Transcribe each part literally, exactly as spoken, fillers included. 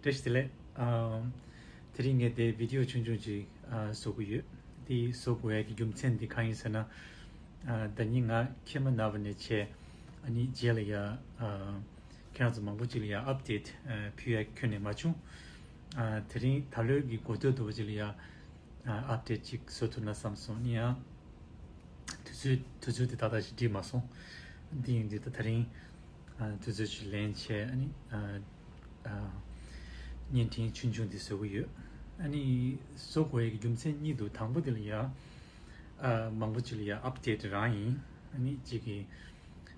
བཀྲ་ཤིས་བདེ་ལེགས། ཨ། དེ་རིང་ངས་དེ་བི་ཌི་ཡོ་ཆུང་ཆུང་ཅིག་ཨ། བཟོ་གི་ཡོད། དེ་བཟོ་དགོས་ཡ་གི་རྒྱུ་མཚན་དེ་གང་ཡིན་ཟེར་ན། ཨ། ཟླ་ཉིན་ང་ཁྱེད་མ་ན་བ་ནས་བྱས། ཨ་ནི་རྗེས་ལ་ཡ། ཨ། ཁྱེད་རང་ཚོ་མང་པོ་ཅིག་ལ་ཡ་ཨབ་ཌེཊ་ཨ། ཕུལ་ཡ་ཁྱོན་ནས་མ་བྱུང་། ཨ། དེ་རིང་ད་ལོའི་གི་འགོ་སྟོད་དུ་བ་ཅིག་ལ་ཡ། ཨ། ཨབ་ཌེཊ་ཅིག་བཟོ་ཐུབ་ན་བསམ་སོང་། ཨ་ནི་ཡང་དུས་ཚོད་དུས་ཚོད་དེ་ཏག་ཏག་ཞིག་འགྲིག་མ་སོང་། འདི་ཡིན་དུས་ད་དེ་རིང་ཨ། དུས་ཚོད་ཅིག་ལེན་བྱས། ཨ་ནི་ཨ། ཨ། བརྙན་འཕྲིན་ཆུང་ཆུང་འདི་བཟོ་གི་ཡོད། ཨ་ནི་བཟོ་དགོས་ཡ་གི་རྒྱུ་མཚན་གཉིས་འདུག། དང་པོ་དེ་ལ་ཡ། ཨ། མང་པོ་ཅིག་ལ་ཡ་ཨབ་ཌེཊ་རང་ཡིན། ཨ་ནི་ཅིག་གི་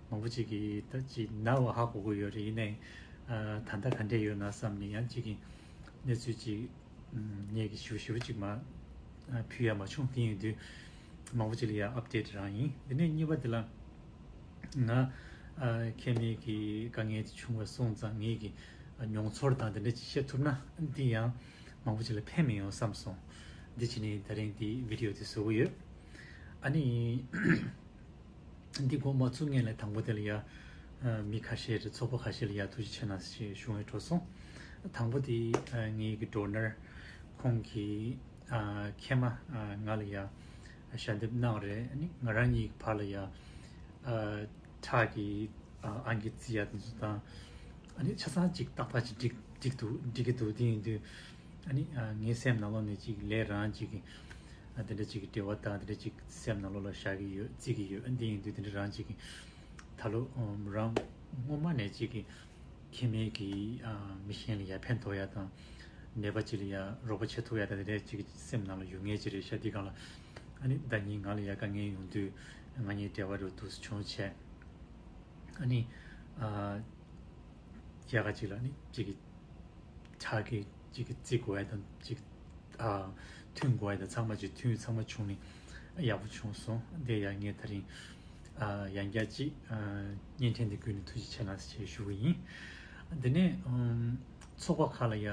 མང་པོ་ཅིག་གི་ད་ཅིག་ན་བ་ཧ་གོ་གི་ཡོད་རེད། ཡིན་ནའི་ཨ། ད་ལྟ་ག་འདྲས་ཡོད་ན་བསམ་ནས་ཡང་ཅིག་གི་གནས་ཚུལ་ཅིག་ངས་ཀྱི་ཞིབ་ཞིབ་ཅིག་མ་ཕུལ་ཡ་མ་བྱུང་། དེ་ཡིན་དུས་མང་པོ་ཅིག་ལ་ཡ་ཨབ་ཌེཊ་རང་ཡིན། དེ་ནས་གཉིས་པ་དེ་ལ་ང་ཨ། ཁྱེད་མེད་ཀྱི་དཀའ་ངལ་དེ་བྱུང་བ་སོང་ཙང་ངས་ཀྱི་མྱོང་ཚོར་དང་དེ་འདྲ་ཅིག་བཤད་ཐུབ་ན་འདི་ཡང་མང་པོ་ཅིག་ལ་ཕན་མི་ཡོང་བསམ་སོང་། འདི་བྱས་ནས་ད་རིང་འདི་བི་ཌི་ཡོ་དེ་བཟོ་གི་ཡོད། ཨ་ནི། འདི་འགོ་མ་ཚུགས་སྔོན་ལ་དང་པོ་དེ་ལ་ཡ། ཨ། མི་ཁ་ཤས་རེད། ཚོགས་པ་ཁ་ཤས་ལ་ཡ་ཐུགས་རྗེ་ཆེ་གནང་ཞེས་ཞུ་འོས་འགྲོ་སོང་། དང་པོ་དེ་ཨ། ངའི་གི་ཌོ་ནར་ཁོང་གིས་ཨ། ཁྱེད་མ་ཨ། ང་ལ་ཡ་ཞལ་འདེབས་གནང་རེད། ཨ་ནི་ང་རང་གཉིས་བར་ལ་ཡ། ཨ། ཁྲག་གི་ཨ། ཨང་ཀི་བརྩི་ཡ་དེ་ཚོ་དང་། ཨ་ནི་ཆ་ཚང་ཅིག་ཏག་ཏག་ཅིག་འགྲིག་འགྲིག་འདུག་འགྲིག་གི་འདུག། དེ་ཡིན་དུས་ཨ་ནི་ཨ། ངའི་སེམས་ནང་ལོགས་ནས་ཅིག་ལས་རང་ཅིག་གི་ཨ། དེ་འདྲ་ཅིག་གི་འབྲེལ་བ་དང་དེ་འདྲ་ཅིག་སེམས་ནང་ལོགས་ལ་བཞག་གི་ཡོད། བརྩི་གི་ཡོད། ཨ། དེ་ཡིན་དུས་དེ་འདྲ་རང་ཅིག་གི་ད་ལོ་ཨམ། རང་སྔོན་མ་ནས་ཅིག་གི་ཁྱེད་མེད་ཀྱི་ཨ། མི་གཞན་ལ་ཡ་ཕན་ཐོགས་ཡ་དང་། ནད་པ་ཅིག་ལ་ཡ་རོགས་པ་བྱེད་ཐུབ་ཡ་དང་དེ་འདྲ་ཅིག་སེམས་ནང་ལ་ཡོད་མཁན་ཅིག་རེད་ཤག། འདི་སྒང་ལ་ཨ་ནི་ཟླ་ཉིན་ང་ལ་ཡ་དཀའ་ངལ་ཡོང་དུས་ང་གཉིས་འབྲེལ་བ་རུ་འདུག་སེ་བྱུང་བྱས། ཨ་ནི་ཨ། རྒྱ་གར་ཅིག་ལ་ནི་ཅིག་གི་ཁྲག་གི་ཅིག་གི་བརྩི་དགོས་ཡ་དང་ཅིག་ཨ། ཐུན་དགོས་ཡ་དང་ཚང་མ་ཅིག་ཐུན་ཚང་མ་བྱུང་ནས་ཡག་པོ་བྱུང་སོང་། དེ་ཡ་ངས་ད་རིང་ཨ། ཡང་བསྐྱར་ཅིག་ཨ། བརྙན་འཕྲིན་འདི་བརྒྱུད་ནས་ཐུགས་རྗེ་ཆེ་གནང་ཞེས་ཞུ་གི་ཡིན། དེ་ནས་ཨམ། ཚོགས་པ་ཁག་ལ་ཡ་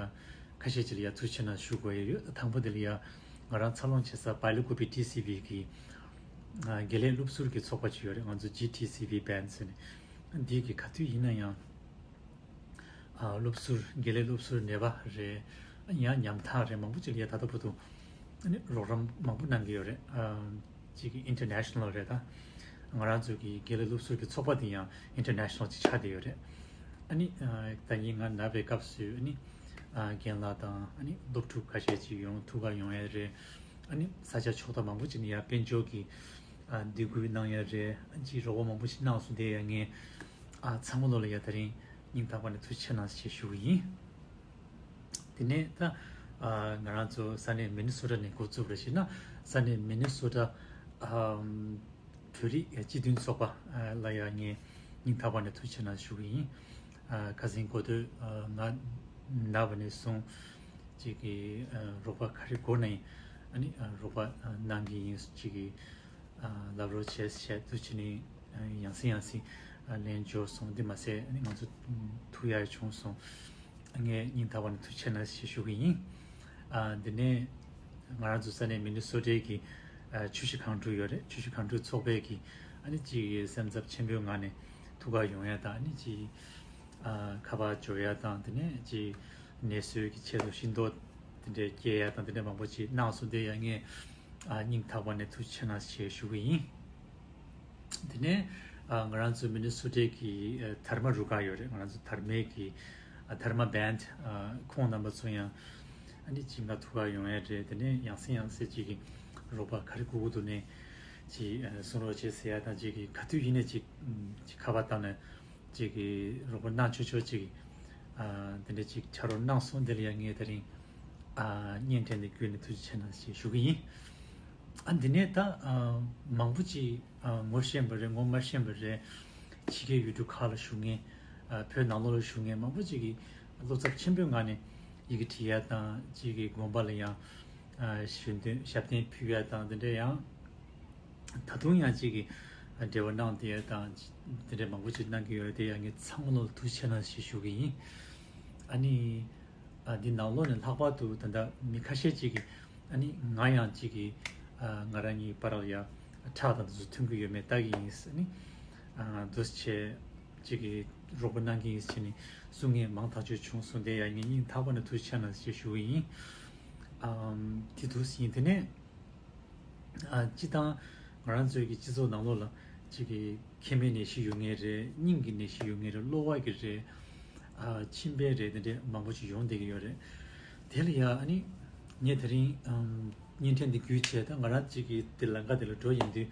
ཁ་ཤས་ཅིག་ལ་ཡ་ཐུགས་རྗེ་ཆེ་གནང་ཞུ་དགོས་ཡ་ཡོད། དང་པོ་དེ་ལ་ཡ་ང་རང་འཚར་ལོངས་བྱེད་ས་བྷ་ལི་ཀུ་པི་ཌི་སི་བི་གི་ཨ། དགེ་ལས་སློབ་ཟུར་གྱི་ཚོགས་པ་ཅིག་ཡོད་རེད། ང་ཚོ་ཇི་ཌི་སི་བི་བྷན་ཟེར་ནས། འདི་གི་ག་དུས་ཡིན་ན་ཡང་ཨ། སློབ་ཟུར་དགེ་ལས་སློབ་ཟུར་ནད་པ་རེད། ཡང་ཉམ་ཐག་རེད། མང་པོ་ཅིག་ལ་ཡ་ད་ལྟ་བར་དུ་ཨ་ནི་རོགས་རམ་མང་པོ་གནང་གི་ཡོད་རེད། ཨ། ཅིག་གི་ཨིན་ཊར་ནེ་ཤ་ནལ་རེད། ད་ང་རང་ཚོ་གི་དགེ་ལས་སློབ་ཟུར་གྱི་ཚོགས་པ་དེ་ཡང་ཨིན་ཊར་ནེ་ཤ་ནལ་ཅིག་ཆགས་བསྡད་ཡོད་རེད། ཨ་ནི་ཨ། ད་ཡིན་ང་ན་བའི་སྐབས་སུ་ཨ་ནི་ཨ། རྒན་ལགས་དང་ཨ་ནི་སློབ་ཕྲུག་ཁ་ཤས་ཅིག་ཡོང་ཐུག་ག་ཡོང་ཡ་རེད། ཨ་ནི་ས་ཆ་ཕྱོགས་མཐའ་མང་པོ་ཅིག་ནས་ཡ་དཔལ་འབྱོར་གྱི་ཨ། འདེགས་སྐུལ་གནང་ཡ་རེད། ཨ། ཅིག་རོགས་པ་མང་པོ་ཞིག་གནང་སོང་། དེ་ཡ་ངས་ཨ། ཚང་མ་ལོ་ལ་ཡ་ད་རིང་སྙིང་ཐག་པ་ནས་ཐུགས་རྗེ་ཆེ་གནང་ཞེས་ཞུ་གི་ཡིན། དེ་ནས་ད་ཨ། ང་རང་ཚོ་ས་གནས་མི་ནི་སོ་ཊ་ནས་འགོ་བཙུགས་པ་ཞིག་ན་ས་གནས་མི་ནི་སོ་ཊ་ཨམ། བོད་རིགས་སྤྱི་མཐུན་ཚོགས་པ་ཨ། ལ་ཡ་ངས་སྙིང་ཐག་པ་ནས་ཐུགས་རྗེ་ཆེ་གནང་ཞུ་གི་ཡིན། ཨ། ཁ་སང་འགོ་སྟོད་ཨ། ང་ན་བ་ནས་བཟུང་ཅིག་གི་ཨ། རོགས་པ་ག་རེ་དགོས་ན་ཡིན་ཨ་ནི་ཨ། རོགས་པ་ཨ། གནང་གི་ཡིན་ཅིག་གི་ཨ། ལབ་རོགས་བྱས་བྱས་དུས་ཕྱིན་ནས་ཨ། ཡང་སེ་ཡང་སེ་ཨ། ལན་འབྱོར་སོང་། འདི་མ་ཟད་ཨ་ནི་ང་ཚོ་ཐུག་ཡ་བྱུང་སོང་། ངས་སྙིང་ཐག་པ་ནས་ཐུགས་རྗེ་ཆེ་གནང་ཞེས་ཞུ་གི་ཡིན། ཨ། འདི་ནས་ང་རང་ཚོ་ས་གནས་མི་ནི་སོ་ཊའི་གི་ཨ། ཆུ་བཞི་སྒང་དྲུག་ཡོད་རེད། ཆུ་བཞི་སྒང་དྲུག་ཚོགས་པའི་གི་ཨ་ནི་ཅིག་སེམས་འཚབ་ཆེན་པོའི་ངང་ནས་ཐུག་ག་ཡོང་ཡ་དང་ཨ་ནི་ཅིག་ཨ། ཁ་པར་འབྱོར་ཡ་དང་དེ་ནས་ཅིག་ནད་གསོའི་གི་ཆེད་དུ་ཤིང་ཏོག་དེ་འདྲའི་སྐྱེལ་ཡ་དང་དེ་འདྲ་མང་པོ་ཅིག་གནང་སོང་། དེ་ཡ་ངས་ཨ། སྙིང་ཐག་པ་ནས་ཐུགས་རྗེ་ཆེ་གནང་ཞེས་ཞུ་གི་ཡིན། དེ་ནས་ཨ། ང་རང་ཚོ་མི་ནི་སོ་ཊའི་གི་ཨ། དྷརྨ་རུ་ཁག་ཡོད་རེད། ང་རང་ཚོ་དྷརྨའི་གི་ཨ། དྷརྨ་བྷན་ཨ། ཁོང་རྣམ་པ་ཚོ་ཡང་ཨ་ནི་ཅིག་ང་ཐུག་ག་ཡོང་ཡ་རེད། དེ་ནས་ཡང་སེ་ཡང་སེ་ཅིག་གི་རོགས་པ་ག་རེ་དགོས་ཀྱི་འདུག་ནས་ཅིག་ཨ། གསུང་རོགས་བྱེད་ཟེར་ཡ་དང་ཅིག་གི་ག་དུས་ཡིན་ནས་ཅིག་ཅིག་ཁ་པར་བཏང་ནས་ཅིག་གི་རོགས་པ་གནང་ཆོག་ཆོག་ཅིག་ཨ། དེ་འདྲ་ཅིག་ཕྱག་རོགས་གནང་སོང་། དེ་ལ་ཡང་ངས་དེ་རིང་ཨ། བརྙན་འཕྲིན་འདི་བརྒྱུད་ནས་ཐུགས་རྗེ་ཆེ་གནང་ཞེས་ཞུ་གི་ཡིན། ཨ། འདི་ནས་ད་ཨ། མང་པོ་ཅིག་ཨ། ངོ་ཤེས་པ་རེད། ངོ་མ་ཤེས་པ་རེད། ཕྱི་རྒྱལ་ཡུལ་གྲུ་ཁག་ལ་བཞུགས་མཁན་ཨ། བོད་ནང་ལོགས་ལ་བཞུགས་མཁན་མང་པོ་ཅིག་གིས་བློ་འཚབ་ཆེན་པོའི་ངང་ནས་ཡི་གེ་བྲིས་ཡ་དང་ཅིག་གི་དགོན་པ་ལ་ཡང་ཨ། ཞུ་འདོན་ཞབས་བརྟན་ཕུལ་ཡ་དང་དེ་འདྲ་ཡང་། ད་དུང་ཡང་ཅིག་གི་འབྲེལ་བ་གནང་བསྡད་ཡ་དང་དེ་འདྲ་མང་པོ་ཅིག་གནང་གི་ཡོད་རེད། དེ་ཡང་ངས་ཚང་མ་ལོ་ཐུགས་རྗེ་ཆེ་གནང་ཞེས་ཞུ་གི་ཡིན། ཨ་ནི་ཨ། འདི་ནང་ལོགས་ནས་ལྷག་པར་དུ་ད་ལྟ་མི་ཁ་ཤས་ཅིག་གིས་ཨ་ནི་ང་ཡང་ཅིག་གི་ཨ། ང་རང་གཉིས་བར་ལ་ཡ་ཁྲག་དང་དེ་ཚོ་ཐོན་གི་ཡོད་མེད་ལྟ་གི་ཡིན་ཟེར་ནི་ཨ། འདུག་སེ་བྱས་ཅིག་གི་རོགས་པ་གནང་གི་ཡིན་ཟེར་ནི་ གསུང་མཁན་མང་ཐག་ཆོད་བྱུང་སོང་། དེ་ཡང་ངས་སྙིང་ཐག་པ་ནས་ཐུགས་རྗེ་ཆེ་གནང་ཞེས་ཞུ་གི་ཡིན། ཨམ། དེ་འདུག་ཟིན། དེ་ནས་ཨ། སྤྱི་བཏང་ང་རང་ཚོའི་གི་སྤྱི་ཚོགས་ནང་ལོགས་ལ་ཅིག་གི་མཁལ་མའི་ནད་གཞི་ཡོད་མཁན་རེད། སྙིང་གི་ནད་གཞི་ཡོད་མཁན་རེད། གློ་བ་གི་རེད། ཨ། མཆིན་པའི་རེད། དེ་འདྲས་མང་པོ་ཅིག་ཡོང་བསྡད་ཀྱི་ཡོད་རེད། དེ་ལ་ཡ་ཨ་ནི་ངས་དེ་རིང་ཨམ། བརྙན་འཕྲིན་འདི་བརྒྱུད་བྱས། ད་ང་རང་ཅིག་གི་དེ་ལམ་ཁ་དེ་ལ་འགྲོ་ཡིན་དུས་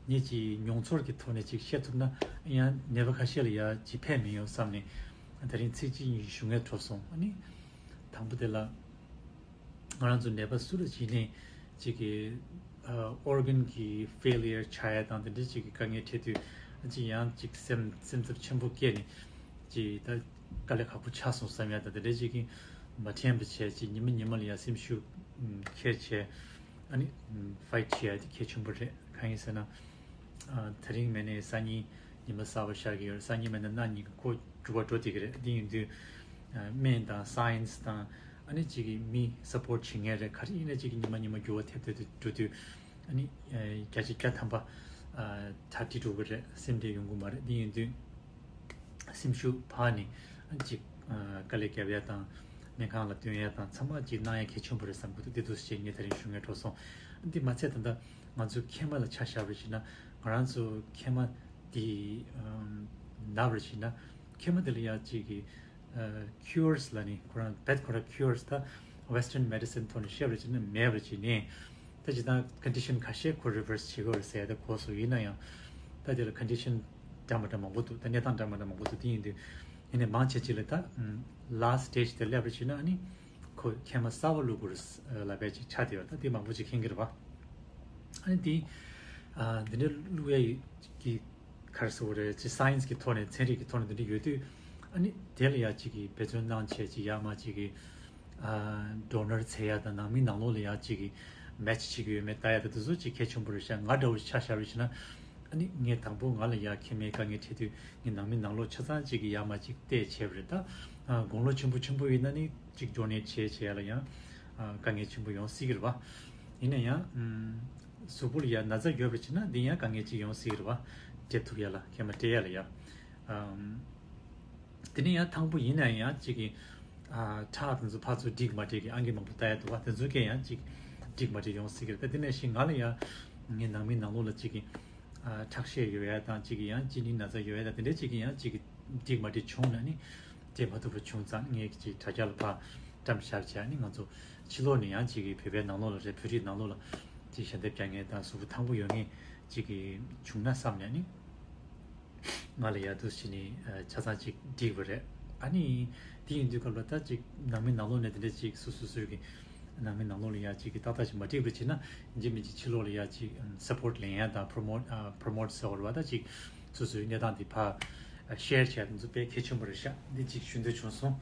ངས་ཅིག་མྱོང་ཚོར་གྱི་ཐོག་ནས་ཅིག་བཤད་ཐུབ་ན་ཡང་ནད་པ་ཁ་ཤས་ལ་ཡ་ཅིག་ཕན་མི་ཡོང་བསམ་ནས་དེ་རིང་ཚིག་གཅིག་གཉིས་ཞུ་ངེས་འཕྲོད་སོང་། ཨ་ནི་དང་པོ་དེ་ལ། ང་རང་ཚོ་ནད་པ་སུ་ལ་ཅིག་ནས་ཅིག་གི་ཨ། ཨོར་གན་གྱི་ཕེ་ལི་ཡར་ཆགས་ཡ་དང་དེ་འདྲའི་ཅིག་གི་དཀའ་ངལ་འཕྲད་དུས། ཅིག་ཡང་ཅིག་སེམས་སེམས་འཚབ་ཆེན་པོ་སྐྱེས་ནས་ཅིག་ད་དཀའ་ལས་ཁག་པོ་ཆགས་སོང་བསམ་ཡ་དང་དེ་འདྲའི་ཅིག་གི་མ་དྲན་པ་བྱས། ཅིག་ཉི་མ་ཉི་མ་ལ་ཡ་སེམས་ཤུགས་ཨམ། འཁྱེར་བྱས། ཨ་ནི་ཨམ། ཕའིཊ་བྱེད་ཡ་དེ་གལ་ཆེན་པོ་རེད། གང་ཡིན་ཟེར་ན། ཨ། དེ་རིང་མེད་ནས་སང་ཉིན་ཉི་མ་གསར་པ་ཤར་གྱི་ཡོད་རེད། སང་ཉིན་མེད་ན་གནངས་ཉིན་གྱི་ཁོ་འགྱུར་བ་འགྲོ་བསྡད་ཀྱི་རེད། འདི་ཡིན་དུས་ཨ། སྨན་དང་སའེན་སི་དང་ཨ་ནི་ཅིག་གི་མི་སཔོར་ཊི་བྱེད་མཁན་རེད། ག་རེ་ཡིན་ན་ཅིག་གི་ཉི་མ་ཉི་མ་འགྱུར་བ་ཐེབས་ཐེབས་དུ་འགྲོ་དུས་ཨ་ནི་ཨ། བརྒྱ་ཆ་བརྒྱ་ཐམ་པ་ཨ། གྲ་སྒྲིག་འགྲོ་གི་རེད། སེམས་ཁྲལ་ཡོང་གི་མ་རེད། འདི་ཡིན་དུས་སེམས་ཤུགས་འཕར་ནས་ཨ། ཅིག་ཨ། དཀའ་ལས་རྒྱབ་ཡ་དང་སྨན་ཁང་ལ་སྟོན་ཡ་དང་ཚང་མ་ཅིག་གནང་ཡ་གལ་ཆེན་པོ་རེད་བསམ་གི་འདུག་དེ་འདུག་སེ་བྱས་ངས་དེ་རིང་ཞུ་ངེས་འཕྲོད་སོང་། འདི་མ་ཚད་ད་ལྟ་ང་ཚོ་མཁལ་མ་ལ་ཆ་བཞག་པ་ཡིན་ན། ང་རང་ཚོ་མཁལ་མ་འདི་ཨམ། ན་བ་ཡིན་ན་མཁལ་མ་དེ་ལ་ཡ་ཅིག་གི་ཨ། ཁིའུ་རི་ལ་ནི་ཁོ་རང་རྦད་ཁོ་རང་ཁིའུ་རི་ད་ཝེ་སི་ཊརན་མེ་ཌི་སིན་ཐོག་ནས་བཤད་པ་ཡིན་ན་མེད་པ་ཡིན་ནའི། ད་ཇི་ལྟར་ཀོན་ཌི་ཤན་ཁ་ཤས་ཁོ་རི་ཝར་སི་བྱེད་དགོས་རེད་ཟེར། ད་གོ་སོང་། ཡིན་ན་ཡང་ད་དེ་ལ་ཀོན་ཌི་ཤན་འདྲ་མི་འདྲ་མང་པོ་འདུག་ད་གནས་སྟངས་འདྲ་མི་འདྲ་མང་པོ་འདུག་དེ་ཡིན་དུས་ཡིན་ནའི་མང་ཆེ་ཅིག་ལ་ད་ལཱ་སི་ཊེ་ཇི་དེ་སླེབས་པ་ཡིན་ན་ཨ་ནི་ཁོ་མཁལ་མ་གསར་པ་བླུག་དགོས་རེད་ལབ་པའི་ཅིག་ཆགས་བསྡད་ཡོད། ད་དེ་མང་པོ་ཅིག་མཁྱེན་གྱི་རེད་པ། ཨ་ནི་དེ་ཨ། འདི་འདྲ་བླུག་ཡ་ཡི་གི་ག་རེ་ཟེར་དགོས་རེད། ཅིག་སའེན་སི་གི་ཐོག་ནས་ཚན་རིག་གི་ཐོག་ནས་འདི་འདྲ་ཡོད་དུས་ཨ་ནི་དེ་ལ་ཡ་ཅིག་གི་འབད་བརྩོན་གནང་བྱས་ཅིག་ཡར་མར་ཅིག་གི་ཨ། ཌོ་ནར་འཚོལ་ཡ་དང་ནང་མི་ནང་ལོགས་ལ་ཡ་ཅིག་གི་མེ་ཆི་བྱེད་ཀྱི་ཡོད་མེད་ལྟ་ཡ་དང་དེ་ཚོ་ཅིག་གལ་ཆེན་པོ་རེད་ཤག་ང་འདྲ་བོ་ཆ་བཞག་པ་ཡིན་ན་ཨ་ནི་ངས་དང་པོ་ང་ལ་ཡ་མཁལ་མའི་དཀའ་ངལ་འཕྲད་དུས་ངས་ནང་མི་ནང་ལོགས་ཆ་ཚང་ཅིག་གི་ཡར་མར་ཅིག་བལྟས་བྱས་པ་རེད། ད་ཨ། དགུང་ལོ་ཆེན་པོ་ཆེན་པོ་ཡིན་ན་ནི་ཅིག་ཌོ་ནེཊ་བྱས་བྱས་ཡ་ལ་ཡང་ཨ། དཀའ་ངལ་ཆེན་པོ་ཡོང་སྲིད་ཀྱི་རེད་པ། ཡིན་ན་ཡང་ཨམ། གཟུགས་པོ་ལ་ཡ་ན་ཚ་ཡོད་པ་ཡིན་ན་འདི་ཡང་དཀའ་ངལ་ཅིག་ཡོང་སྲིད་ཀྱི་རེད་པ། སྤྲད་ཐུབ་ཡ་ལ་མཁལ་མ་སྤྲད་ཡ་ལ་ཡ། ཨམ། དེ་ནས་ཡང་དང་པོ་ཡིན་ན་ཡང་ཅིག་གི་ཨ། ཁྲག་དེ་ཚོ་ཕར་ཚུར་འགྲིག་མ་འགྲིག་གི་ཨང་ཀི་མང་པོ་ལྟ་ཡ་འདུག་པ། དེ་ཚོ་གས་ཡང་ཅིག་འགྲིག་མ་འགྲིག་ཡོང་སྲིད་ཀྱི་རེད། ད་དེ་ནས་ཤིག་ང་ལ་ཡ་ངའི་ནང་མི་ནང་ལོགས་ལ་ཅིག་གི་ཨ། ཁྲག་ཤེད་ཡོད་ཡ་དང་ཅིག་གི་ཡང་གཅིན་སྙི་ན་ཚ་ཡོད་ཡ་དང་དེ་འདྲའི་ཅིག་གི་ཡང་ཅིག་གི་འགྲིག་མ་འགྲིག་བྱུང་ན་ནི་སྤྲད་མ་ཐུབ་པ་བྱུང་ཙང་ངས་ཅིག་དྲ་རྒྱ་ལ་ཕར་བཀྲམ་བཞག་བྱས་ནི་ང་ཚོ་ཕྱི་ལོགས་ནས་ཡང་ཅིག་གི་བོད་པའི་ནང་ལོགས་ལ་རེད། བོད་རིགས་ནང་ལོགས་ལ་ཅིག་ཞལ་འདེབས་རྒྱག་མཁན་དང་གཟུགས་པོ་ཐང་པོ་ཡོད་མཁན་ཅིག་གི་བྱུང་ན་བསམ་ནས་ནི། ང་ལ་ཡ་འདུག་སེ་བྱས་ནས་ཆ་ཚང་ཅིག་འགྲིག་པ་རེད། ཨ་ནི་དེ་ཡིན་དུས་སྐབས་ལ་ད་ཅིག་ནང་མི་ནང་ལོགས་ནས་དེ་འདྲ་ཅིག་སོ་སོ་སོའི་གི་ནང་མི་ནང་ལོགས་ལ་ཡ་ཅིག་གི་ཏག་ཏག་ཅིག་མ་འགྲིག་པ་བྱས་ན་ཡིན་གཅིག་མིན་གཅིག་ཕྱི་ལོགས་ལ་ཡ་ཅིག་སཔོར་ཊི་ལེན་ཡ་དང་པོ་རོ་མོ་ཊི་ཨ། པོ་རོ་མོ་ཊི་ཟེར་བ་རེད་པ། ད་ཅིག་སོ་སོའི་གནས་སྟངས་འདི་ཕར་ཤེར་བྱས་དེ་ཚོ་དཔེ་གལ་ཆེན་པོ་རེད་ཤག་འདི་ཅིག་ཞུ་འདོད་བྱུང་སོང་།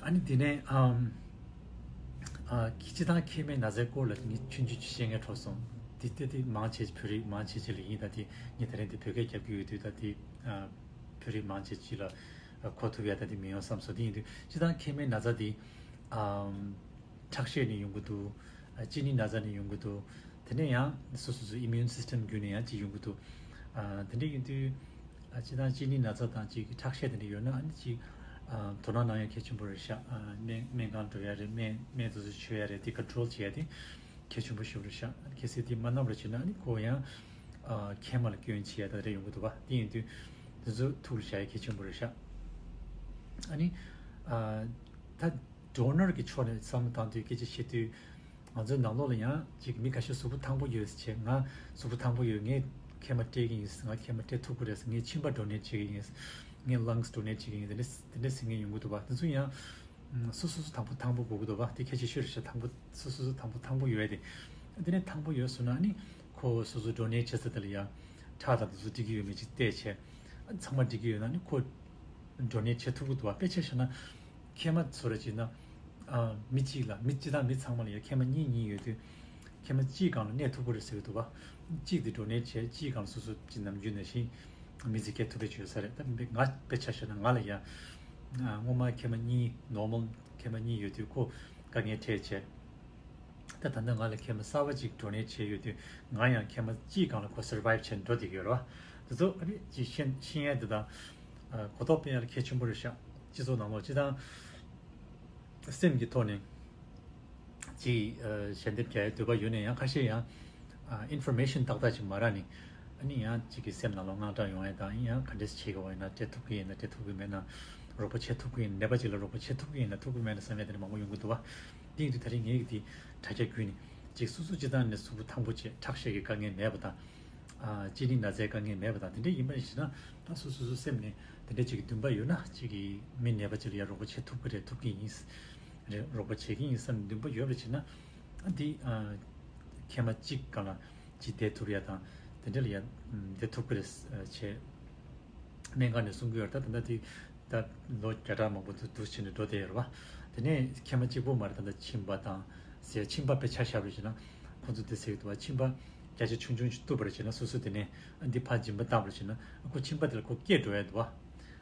ཨ་ནི་དེ་ནས་ཨམ། ཨ། སྤྱིར་བཏང་མཁལ་མའི་ན་ཚའི་སྐོར་ལ་ངས་ཆུང་ཆུང་ཅིག་བཤད་ངེས་འཕྲོད་སོང་། དེ་ལྟ་དེ་མང་ཆེ་བོད་རིགས་མང་ཆེ་ཅིག་ལ་ཡིན། ད་དེ་ངས་ད་རིང་འདི་བོད་སྐད་རྒྱབ་ཀྱི་ཡོད་དུས་ད་དེ་ཨ། བོད་རིགས་མང་ཆེ་ཅིག་ལ་ཨ། གོ་ཐུབ་ཡ་ད་དེ་མི་ཡོང་བསམ་སོང་། དེ་ཡིན་དུས་སྤྱིར་བཏང་མཁལ་མའི་ན་ཚ་དེ་ཨམ། ཁྲག་ཤེད་ནས་ཡོང་གི་འདུག་ཨ། གཅིན་སྙི་ན་ཚ་ནས་ཡོང་གི་འདུག་དེ་ནས་ཡང་སོ་སོ་སོ་ཨི་མིའུན་སིས་ཊེམ་བརྒྱུད་ནས་ཡང་ཅིག་ཡོང་གི་འདུག་ཨ། དེ་འདྲ་ཡིན་དུས། ཨ། སྤྱིར་བཏང་གཅིན་སྙི་ན་ཚ་དང་ཅིག་ཁྲག་ཤེད་དེ་འདྲ་ཡོད་ན་ཨ་ནི་ཅིག་ཨ། དོ་སྣང་གནང་ཡ་གལ་ཆེན་པོ་རེད་ཤག་ཨ། སྨན་སྨན་ཁང་འགྲོ་ཡ་རེད། སྨན་སྨན་དེ་ཚོ་མཆོད་ཡ་རེད། དེ་ཀོན་ཊོལ་བྱེད་ཡ་དེ་གལ་ཆེན་པོ་ཞིག་རེད་ཤག་གལ་སྲིད་དེ་མ་གནང་བ་བྱས་ན་ཨ་ནི་ཁོ་ཡང་ཨ། མཁལ་མ་ལ་སྐྱོན་བྱེད་ཡ་དེ་འདྲ་ཡོང་གི་འདུག་པ། དེ་ཡིན་དུས་དེ་ཚོ་ཐུགས་ལ་བཞག་ཡ་གལ་ཆེན་པོ་རེད་ཤག་ཨ་ནི་ཨ། ད་ཌོ་ནར་གྱི་ཕྱོགས་ནས་བསམ་བློ་བཏང་དུས་སྐད་ཆ་བཤད་དུས། ང་ཚོའི་ནང་ལོགས་ལ་ཡང་ཅིག་མི་ཁ་ཤས་གཟུགས་པོ་ཐང་པོ་ཡོད་ཟེར་བྱས། ང་གཟུགས་པོ་ཐང་པོ་ཡོད། ངས་མཁལ་མ་སྤྲད་ཀྱི་ཡིན། ང་མཁལ་མ་སྤྲད་ཐུབ་ཀྱི་རེད་ཟེར། ངས་མཆིན་པ་ཌོ་ནེཊ་བྱེད་ཀྱི་ཡིན། ངས་ལངས་ཌོ་ནེཊ་བྱེད་ཀྱི་ཡིན། དེ་འདྲ་དེ་འདྲ་ཟེར་མཁན་ཡོང་གི་འདུག་པ། དེ་ཚོ་ཡང་སོ་སོ་སོ་དང་པོ་ཐང་པོ་དགོས་ཀྱི་འདུག་པ། དེ་ཁྱད་ཆོས་ཤོད་རེད་ཤག་ཐང་པོ་སོ་སོ་སོ་དང་པོ་ཐང་པོ་ཡོད་དེ། དེ་ནས་ཐང་པོ་ཡོད་སོང་ན་ནི་ཁོ་སོ་སོ་ཌོ་ནེཊ་བྱེད་ས་དེ་ལ་ཡང་ཁྲག་དང་དེ་ཚོ་འགྲིག་གི་ཡོད་མེད་ཅིག་བལྟས་བྱས། ཚང་མ་འགྲིག་གི་ཡོད་ན་ནི་ཁོ་ཌོ་ནེཊ་བྱེད་ཐུབ་ཀྱི་འདུག་པ། དཔེ་ཆ་བཞག་ན། མཁལ་མ་ཚོ་ར་བྱས་ན། ཨ། མི་གཅིག་ལ་མི་སྤྱིར་བཏང་མི་ཚང་མ་ལ་ཡ་མཁལ་མ་གཉིས་གཉིས་ཡོད་དུས། མཁལ་མ་གཅིག་སྒང་ལ་གནས་ཐུབ་ཀྱི་རེད་ཟེར་གྱི་འདུག་པ། གཅིག་དེ་ཌོ་ནེཊ་བྱས་གཅིག་སྒང་ལ་སོ་སོ་ཅིག་ནམ་རྒྱུན་ནང་བཞིན་མི་ཚེ་སྐྱེལ་ཐུབ་པའི་བྱོས་ས་རེད། ད་མི་ང་དཔེ་ཆ་བཞག་ན་ང་ལ་ཡ། ཨ། སྔོན་མ་མཁལ་མ་གཉིས་ནོར་མལ་མཁལ་མ་གཉིས་ཡོད་དུས་ཁོ་དཀའ་ངལ་འཕྲད་བྱས། ད་ད་ལྟ་ང་ལ་མཁལ་མ་གསར་པ་ཅིག་ཌོ་ནེཊ་བྱས་ཡོད་དུས་ང་ཡང་མཁལ་མ་གཅིག་སྒང་ལ་ཁོ་སར་བའིབ་བྱས་འགྲོ་བསྡད་ཀྱི་ཡོད་རེད་པ། དེ་ཚོ་ཨ་ནི་ཅིག་ཤེས་ཤེས་ཡ་དེ་དང་། གོ་རྟོགས་སྤེལ་ཡ་ལ་གལ་ཆེན་པོ་རེད་ཤག་སྤྱི་ཚོགས་ནང་ལོགས་སྤྱི་བཏང་སེམས་ཀྱི་ཐོག་ནས་ཅིག་ཞལ་འདེབས་རྒྱག་ཡའི་འདོད་པ་ཡོད་ནས་ཡང་ཁ་ཤས་ཡང་ཨིན་ཕོར་མེ་ཤན་ཏག་ཏག་ཅིག་མ་རག་ནས། ཨ་ནི་ཡང་ཅིག་གི་སེམས་ནང་ལོགས་དངངས་སྐྲག་ཡོང་ཡ་དང་། ཡང་ག་འདྲས་བྱེད་དགོས་པ་ཡིན་ན། སྤྲད་ཐུབ་ཀྱི་ཡིན་ན་སྤྲད་ཐུབ་ཀྱི་མེད་ན། རོགས་པ་བྱེད་ཐུབ་ཀྱི་ཡིན་ན། ནད་པ་ཅིག་ལ་རོགས་པ་བྱེད་ཐུབ་ཀྱི་ཡིན་ན་ཐུབ་ཀྱི་མེད་ན་བསམ་ཡ་དེ་འདྲ་མང་པོ་ཡོང་གི་འདུག་བ། དེ་ཡིན་དུས་ད་རིང་ངས་དེ་དྲ་རྒྱ་བརྒྱུད་ནས་ཅིག་སོ་སོ་སྤྱི་བཏང་ནས་གཟུགས་པོ་ཐང་པོ་བྱས། ཁྲག་ཤེད་ཀྱི་དཀའ་ངལ་མེད་པ་དང་། ཨ་གཅིན་སྙི་ན་ཚའི་དཀའ་ངལ་མེད་པ་དང་། དེ་འདྲ་ཡིན་པ་ཞིག་ན་ད་སོ་སོ་སོ་སེམས་ནས་དེ་འདྲ་ཅིག་གི་འདུན་པ་ཡོད་ན། ཅིག་གི་མི་ནད་པ་ཅིག་ལ་ཡང་རོགས་པ་བྱེད་ཐུབ་ཀྱི་རེད། ཐུབ་ཀྱི་ཡིན། རེད། རོགས་པ་བྱེད་ཀྱི་ཡིན་བསམ་འདུན་པ་ཡོད་པ་ཞིག་ན། ཨ་འདི་ཨ་མཁལ་མ་གཅིག་སྒང་ལ་ཅིག་བསྡད་ཐུབ་ཡ་དང་། དེ་འདྲ་ལ་ཡང་བསྡད་ཐུབ་ཀྱི་རེད་ཅེས་སྨན་ཁང་ནས་གསུང་གི་ཡོད་རེད། ད་ད་ལྟ་དེ་ད་ལོ་བརྒྱ་ཕྲག་མང་པོ་འདུག་འདུག་བྱས་ནས་འགྲོ་བསྡད་ཡོད་རེད་བ། དེ་ནས་མཁལ་མ་གཅིག་པོ་མ་རེད། ད་ལྟ་མཆིན་པ་དང་ཟེར། མཆིན་པ་དཔེ་ཆ་བཞག་པ་ཞིག་ན་ཁོང་ཚོ་དེ་ཟེར་གྱི་འདུག་བ། མཆིན་པ་བརྒྱ་ཆ་ཆུང་ཆུང་ཞིག་གཏུབ་པ་རེད་བྱས་ན། སོ་སོ་དེ་ནས་ཨ་འདི་ཕར་འཇིམ་པ་བཏང་པ་རེད་བྱས་ན། ཨ་ཁོ་མཆིན་པ་དེ་ལ་ཁོ་སྐྱེས་འགྲོ་ཡ་འདུག་བ།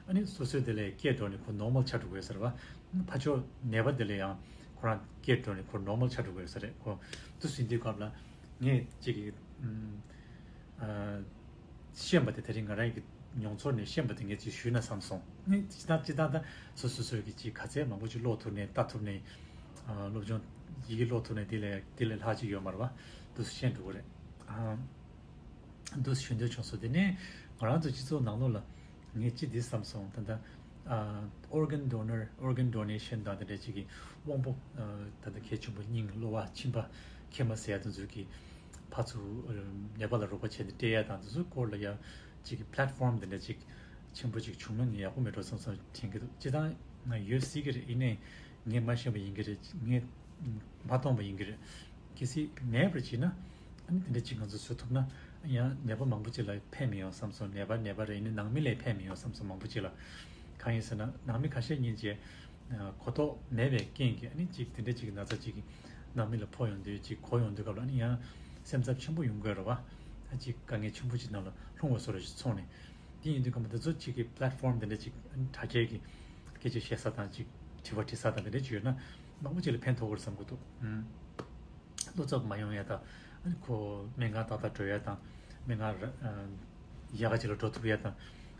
ཨ་ནི་སོ་སོའི་དེ་ལས་སྐྱེས་འགྲོ་ནས་ཁོ་ནོར་མལ་ཆགས་འགྲོ་གི་ཡོད་ས་རེད་བ། ཕར་ཕྱོགས་ནད་པ་དེ་ལས་ཡང་ཁོ་རང་སྐྱེས་འགྲོ་ནས་ཁོ་ནོར་མལ་ཆགས་འགྲོ་གི་ཡོད་ས་རེད། ཁོ་དུས་སུ་ཡིན་དུས་སྐབས་ལ་ངས་ཅིག་གི་ཨ་ཤེས་པ་དེ། དེ་རིང་ང་རང་གི་མྱོང་ཚོར་ནས་ཤེས་པ་དེ་ངས་ཅིག་ཞུས་ན་བསམ་སོང་། ངས་ཅི་ལྟར་ཅི་ལྟར་ད་སོ་སོ་སོས་ཀྱི་ཅིག་ག་ཚད་མང་པོ་ཅིག་ཀློག་ཐུབ་ནས་ལྟ་ཐུབ་ནས། ཨ་སློབ་སྦྱོང་ཡི་གེ་ཀློག་ཐུབ་ནས་དེ་ལས་དེ་ལས་ལྷག་ཅིག་ཡོད་མ་རེད་བ། དུས་སུ་ཤེས་འགྲོ་གི་རེད། ཨ། འདུག་ཞུ་འདོད་བྱུང་སོང་། དེ་ནས་ང་རང་ཚོ་སྤྱི་ཚོགས་ནང་ལོགས་ལ་ངས་ཅི་འདི་བསམ་སོང་། ད་ལྟ་ཨ་organ donor, organ donation དང་དེ་འདྲ་ཅིག་གི་དབང་པོ། ཨ་ད་ལྟ་གལ་ཆེན་པོ་སྙིང་གློ་བ་མཆིན་པ་མཁལ་མ་ཟེར་ཡ་དེ་ཚོ་གི་ཕར་ཚུར་ཨ་ནད་པ་ལ་རོགས་པ་བྱས་ཏེ་སྤྲད་ཡ་དང་དེ་ཚོའི་སྐོར་ལ་ཡ་ཅིག་གི་platform དེ་འདྲ་ཅིག་ཆེན་པོ་ཅིག་བྱུང་ན་ངས་ཡག་པོ་མེད་འགྲོ་བསམ་བསམ་དྲན་གྱི་འདུག་སྤྱིར་བཏང་ང་ཡོད་སྲིད་ཀྱི་རེད། ཡིན་ནའི་ངས་མ་ཤེས་པ་ཡིན་གྱི་རེད། ངས་མ་མཐོང་བ་ཡིན་གྱི་རེད། གལ་སྲིད་མེད་པར་བྱས་ན། ཨ་ནི་དེ་འདྲ་ཅིག་ང་ཚོས་བཟོ་ཐུབ་ན་ཡང་ནད་པ་མང་པོ་ཅིག་ལ་ཕན་མི་ཡོང་བསམ་སོང་། ནད་པ་ནད་པ་རེད། ཡིན་ནའི་ནང་མི་ལ་ཕན་མི་ཡོང་བསམ་སོང་། མང་པོ་ཅིག་ལ། གང་ཡིན་ཟེར་ན་ནང་མི་ཁ་ཤས་ཉིན་བྱས་གོ་རྟོགས་མེད་པའི་རྐྱེན་གྱིས། ཨ་ནི་ཅིག་དེ་འདྲ་ཅིག་ན་ཚ་ཅིག་ནང་མི་ལ་ཕོག་ཡོང་དུས། ཅིག་གོ་ཡོང་དུས་སྐབས་ལ་ཨ་ནི་ཡང་སེམས་འཚབ་ཆེན་པོ་ཡོང་གི་ཡོད་རེད་བ། ཨ་ཅིག་དཀའ་ངལ་ཆེན་པོ་ཅིག་ནང་ལ་ལྷུང་བ་བཟོ་འདྲ་ཞིག་མཐོང་ནས། དེ་ཡིན་དུས་སྐབས་དེ་ཚོ་ཅིག་གི་platform དེ་འདྲ་ཅིག་དྲ་རྒྱའི་གི་སྐད་ཆ་བཤད་ས་དང་། ཅིག་དྲི་བ་དྲི་ས་དང་དེ་འདྲ་ཅིག་ཡོད་ན་མང་པོ་ཅིག་ལ་ཕན་ཐོགས་ཀྱི་རེད་བསམ་གྱི་འདུག་ཨུམ། བློ་འཚབ་མ་ཡོང་ཡ་དང་། ཨ་ནི་ཁོ་སྨན་ཁང་ཏག་ཏག་འགྲོ་ཡ་དང་། སྨན་ཁང་ར་ཨ་ཡག་ག་ཅིག་ལ་འགྲོ་ཐུབ་ཡ་དང་།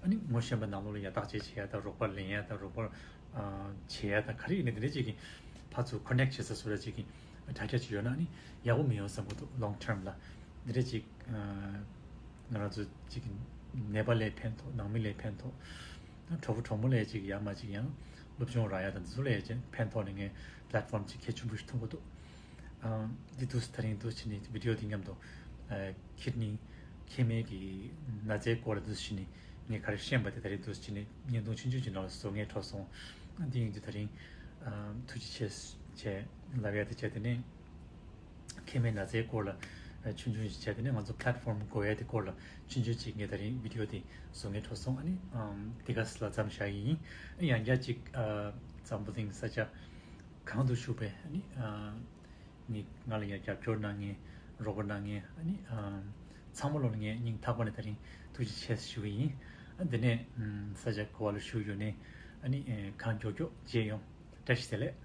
ཨ་ནི་ངོ་ཤེས་པ་ནང་ལོགས་ལ་ཡ་བརྟག་དཔྱད་བྱེད་ཡ་དང་། རོགས་པ་ལེན་ཡ་དང་། རོགས་པ་ཨ་བྱེད་ཡ་དང་། ག་རེ་ཡིན་ནའི་དེ་འདྲ་ཅིག་གི་ཕར་ཚུར་connect བྱེད་ས་བཟོ་འདྲ་ཅིག་གི་དྲ་རྒྱ་ཅིག་ཡོད་ན་ཨ་ནི་ཡག་པོ་མི་ཡོང་བསམ་གྱི་འདུག long term ལ། འདི་འདྲ་ཅིག་ཨ་ང་རང་ཚོ་ཅིག་ནད་པ་ལ་ཕན་ཐོགས། ནང་མི་ལ་ཕན་ཐོགས། གྲོགས་པོ་གྲོགས་མོ་ལ་ཅིག་ཡར་མར་ཅིག་ཡང་སློབ་སྦྱོང་རག་ཡ་དང་། འདི་ཚོ་ལ་ཅིག་ཕན་ཐོགས་ནས་ངས་platform ཅིག་གལ་ཆེན་པོ་ཞིག་མཐོང་གི་འདུག་ཨ་འདི་འདུག་སེ་ད་རིང་འདུག་སེ་བྱས་ནས་video འདི་མཉམ་དུ་ཨ་kidney མཁལ་མའི་གི་ན་ཚའི་སྐོར་ལ་འདུག་སེ་བྱས་ནས་ངས་ག་རེ་ཤེས་པ་དེ་ད་རིང་འདུག་སེ་བྱས་ནས་བརྙན་ཐུང་ཆུང་ཆུང་ཅིག་ནང་ལ་བཟོ་མཁན་འཕྲོད་སོང་། ཨ་འདི་ཡིན་དུས་ད་རིང་ཨ་ཐུགས་རྗེ་ཆེ་ཞེས་ལབ་ཡ་དེ་བྱས། དེ་ནས་མཁལ་མའི་ན་ཚའི་སྐོར་ལ་ཨ་ཆུང་ཆུང་ཞིག་བྱས། དེ་ནས་ང་ཚོ་platform དགོས་ཡ་དེ་སྐོར་ལ་ཆུང་ཆུང་ཅིག་ངས་ད་རིང་video དེ་བཟོ་མཁན་འཕྲོད་སོང་། ཨ་ནི་ཨམ་དེ་ག་ལ་མཚམས་བཞག་གི་ཡིན། ཨ་ཡང་བསྐྱར་ཅིག་ཨ་འཛམ་བུ་གླིང་ས་ཆ་གང་དུ་བཞུགས་པའི་ཨ་ནི་ཨ་ངས་ང་ལ་ཡང་རྒྱབ་སྐྱོར་གནང་མཁན། རོགས་པ་གནང་མཁན། ཨ་ནི་ཨམ་ཚང་མ་ལོ་ལ་ངས་སྙིང་ཐག་པ་ནས་ད་རིང་ཐུགས་རྗེ་ཆེ་ཞུ་གི་ཡིན། ཨ་དེ་ནས་ཨམ་ས་ཆ་ག་པ་ལ་བཞུགས་ཡོད་ནའི་ཨ་ནི་ཨེ་གང་མགྱོགས་མགྱོགས་མཇལ་ཡོང་། བཀྲ་ཤིས་བདེ་ལེགས།